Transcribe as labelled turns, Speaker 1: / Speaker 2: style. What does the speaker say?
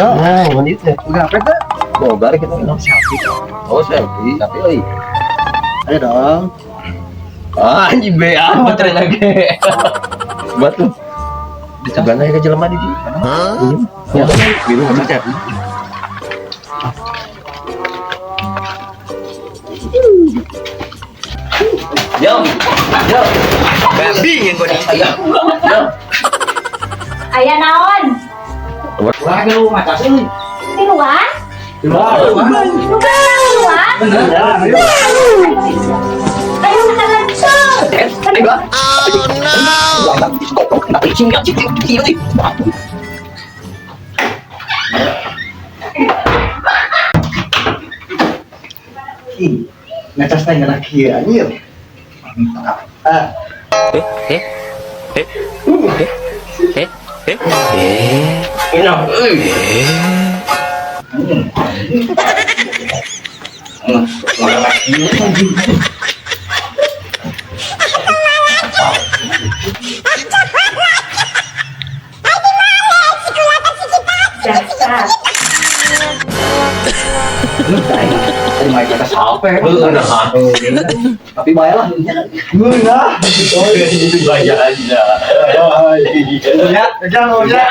Speaker 1: Nah, mandi teh.
Speaker 2: Udah apa teh?
Speaker 1: Bogar kita minum
Speaker 2: Selfie.
Speaker 1: Oh, selfie. Tapi euy.
Speaker 2: Ayo dong.
Speaker 1: Ah, anjing be baterai lagi. Batu. Dicabana ke jelema di dieu. Ya, biru sama chat. Yo. Yo.
Speaker 2: Babi yang gua di.
Speaker 1: Yo.
Speaker 3: Aya naon?
Speaker 2: Wah, lu maca sih.
Speaker 3: Tiluan?
Speaker 2: Tiluan.
Speaker 3: Bukan tiluan. Ayo makan.
Speaker 1: Oh no.
Speaker 2: Ih, ngecas teh ngenak kieu anjir. Ah,
Speaker 1: Enak euy.
Speaker 3: Dasar.
Speaker 2: Tadi mah kita sampai. Tapi bayalah. Ngeunah.
Speaker 1: Itu bayar aja.
Speaker 2: Ya, jangan ya.